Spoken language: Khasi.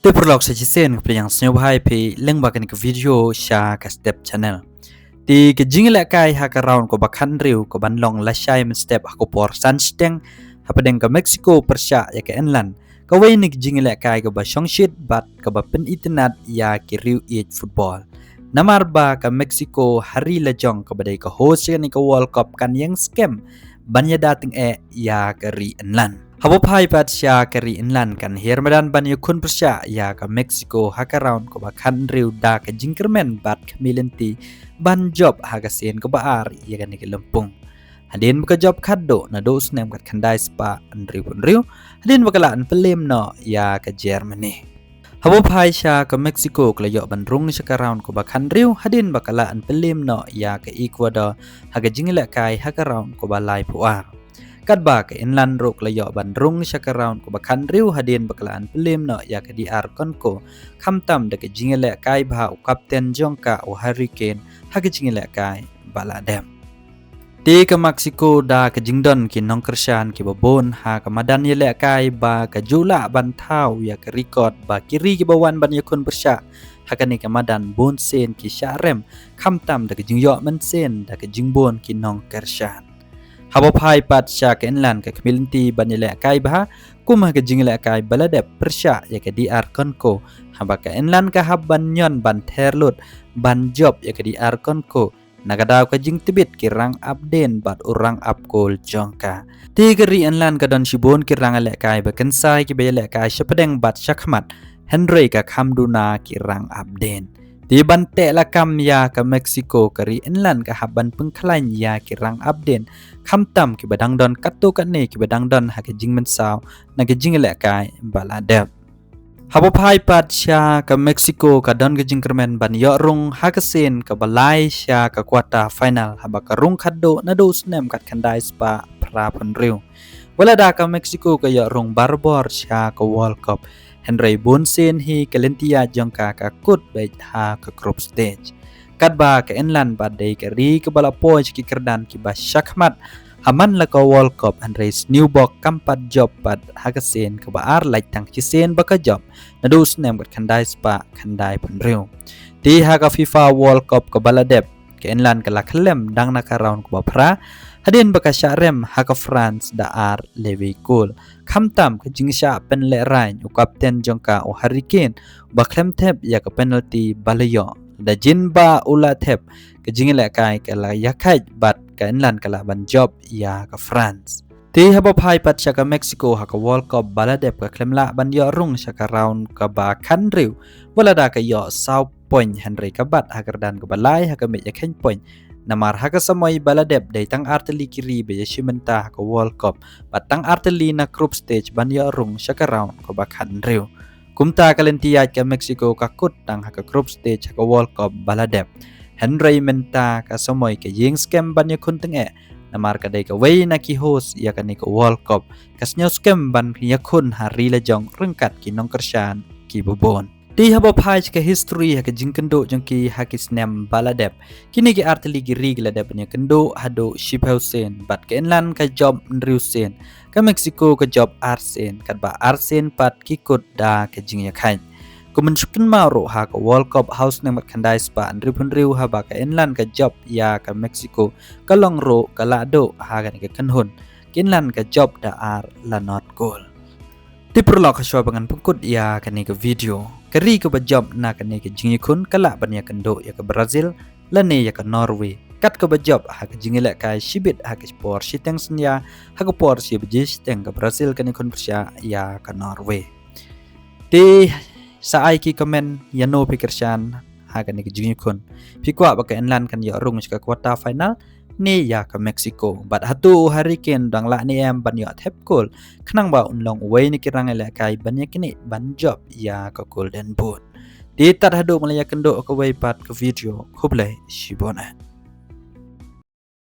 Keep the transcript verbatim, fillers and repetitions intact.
Te paralok, sa shisien nga pdiang sngewbha ïa phi lyngba kane ka video sha ka Step Channel. Te ka jingïalehkai ha ka round kaba khathynriew kaban long lashai mynstep ha ka por san shiteng hapdeng ka Mexico pyrshah ïa ka England, kawei na ki jingïalehkai kaba shongshit bad kaba pynitynnad ïa ki riew ïeit football. Namar ba ka Mexico ha ri lajong kaba dei ka host ïa kane ka World Cup kan ïeng skhem ban ïada tyngeh ïa ka ri England. Haba phai pat sha ka ri England kan hiar madan ban ïakhun pyrshah ïa ka Mexico ha ka round kaba khathynriew da ka jingkyrmen bad ka khmih lynti ban jop ha ka sien kaba ar ïa kane ka lympung. Hadien ba ka jop khatduh naduh u snem khatkhyndai spah hynriewphew hynriew, hadien ba ka la pynlem noh ïa ka Germany. Haba phai sha ka Mexico ka la ïoh ban rung sha ka round kaba khathynriew hadien ba ka la pynlem noh ïa ka Ecuador ha ka jingïalehkai ha ka round kaba laiphew ar. Katba ka England ruh ka la ïoh ban rung sha ka round kaba khathynriew hadien ba ka la pynlem noh ïa ka D R Conco, khamtam da ka jingïalehkai bha u kapten jong ka u Harry Kane ha ka jingïalehkai ba la dep. Te ka Mexico da ka jingdon ki nongkyrshan kiba bun ha ka madan ïalehkai ba ka ju lah ban thaw ïa ka record ba ki ri kiba wan ban ïakhun pyrshah ha kane ka madan bun sien ki shah rem, khamtam da ka jingïoh mynsiem da ka jingbun ki nongkyrshan. Haba phai pat sha ka England ka khmih lynti ban ïalehkai bha kum ha ka jingïalehkai ba la dep pyrshah ïa ka D R Conco, haba ka England ka hap ban ñion ban ther lut ban jop ïa ka D R Conco na ka daw ka jingtbit ki rang ap dien bad u rang ap kol jong ka. Te ka ri England ka don shibun ki rangïalehkai ba kynsai kiba ïalehkai shapdeng bad shakhmat, hynrei ka kham duna ki rang ap dien. Te ban teh lakam ïa ka Mexico, ka ri England ka hap ban pynkhlaiñ ïa ki rang ap dien, khamtam kiba dang don katto katne kiba dang don ha ka jingmynsaw na ka jingïalehkai ba la dep. Haba phai pat sha ka Mexico ka don ka jingkyrmen ban ïoh rung ha ka sien kaba lai sha ka quarter final haba ka rung khatduh naduh u snem khatkhyndai spah phraphew hynriew. Wat la da ka Mexico ka ïoh rung barabor sha ka World Cup, hynrei bun sien hi ka lynti ïaid jong ka ka kut beit ha ka group stage. Katba ka England pat dei ka ri kaba la poi sha ki kyrdan kiba shakhmat ha man la ka World Cup, hynrei sniewbok kam pat jop pat ha ka sien kaba ar, lait tang shisien ba ka jop naduh u snem khatkhyndai spah khyndaiphew hynriew. Te ha ka FIFA World Cup kaba la dep, ka England ka la khyllem dang na ka round kaba phra hadien ba ka shah rem ha ka France da ar lewi kol. Khamtam ka jingshah pynlehraiñ u kapten jong ka u Harry Kane, uba khlem thep ïa ka penalty ba la ïoh. Da jin ba u la thep, ka jingïalehkai ka la ïakhaid bad ka England ka lah ban jop ïa ka France. Te haba phai pat sha ka Mexico ha ka World Cup ba la dep, ka khlem lah ban ïoh rung sha ka round kaba khathynriew, wat la da ka ïoh saw point, hynrei ka bat ha ka kyrdan kaba lai ha ka miej ïakheiñ point. Namar ha ka samoi ba la dep dei tang artylli ki ri ba ïashim bynta ha ka World Cup, bad tang artylli na group stage ban ïoh rung sha ka round kaba khathynriew. Kumta ka lynti ïaid ka Mexico ka kut tang ha ka group stage ha ka World Cup ba la dep. Hynrei mynta ka samoi ka ïeng skhem ban ïakhun tyngeh, namar ka dei kawei na ki host ïa kane ka World Cup. Ka sngew skhem ban ïakhun ha ri lajong ryngkat ki nongkyrshan kiba bun. Te haba phai sha ka history ha ka jingkynduh jong ki ha ki snem ba la dep, kine ki artylli ki ri ki la dep ban ïakynduh haduh shiphew sien, bad ka England ka jop hynriew sien, ka Mexico ka jop ar sien, katba ar sien pat ki kut da ka jingïakhaid. Kumba shu kynmaw ruh ha ka World Cup ha u snem khatkhyndai spah hynriewphew hynriew, haba ka England ka jop ïa ka Mexico, ka long ruh ka lahduh ha kane ka kynhun. Ka England ka jop da ar la nod kol. Te paralok, ha shuwa ba ngan pynkut ïa kane ka video, ka ri kaba jop na kane ka jingïakhun ka lah ban ïakynduh ïa ka Brazil lane ïa ka Norway. Kat kaba jop ha ka jingïalehkai shibit ha ka por shiteng synñia, ha ka por shi baje shiteng ka Brazil kan ïakhun pyrshah ïa ka Norway. Te sa ai ki comment ïano phi kyrshan ha kane ka jingïakhun. Phi kwah ba ka England kan ïoh rung sha ka quarter final ne ïa ka Mexico? Bad hato u Harry Kane dang lah ne em ban ïoh thep kol khnang ba un long uwei na ki rangïalehkai ban ïaknieh ban jop ïa ka Golden Boot? Te tad haduh ba ngan ïakynduh kawei pat ka video, khublei shibun.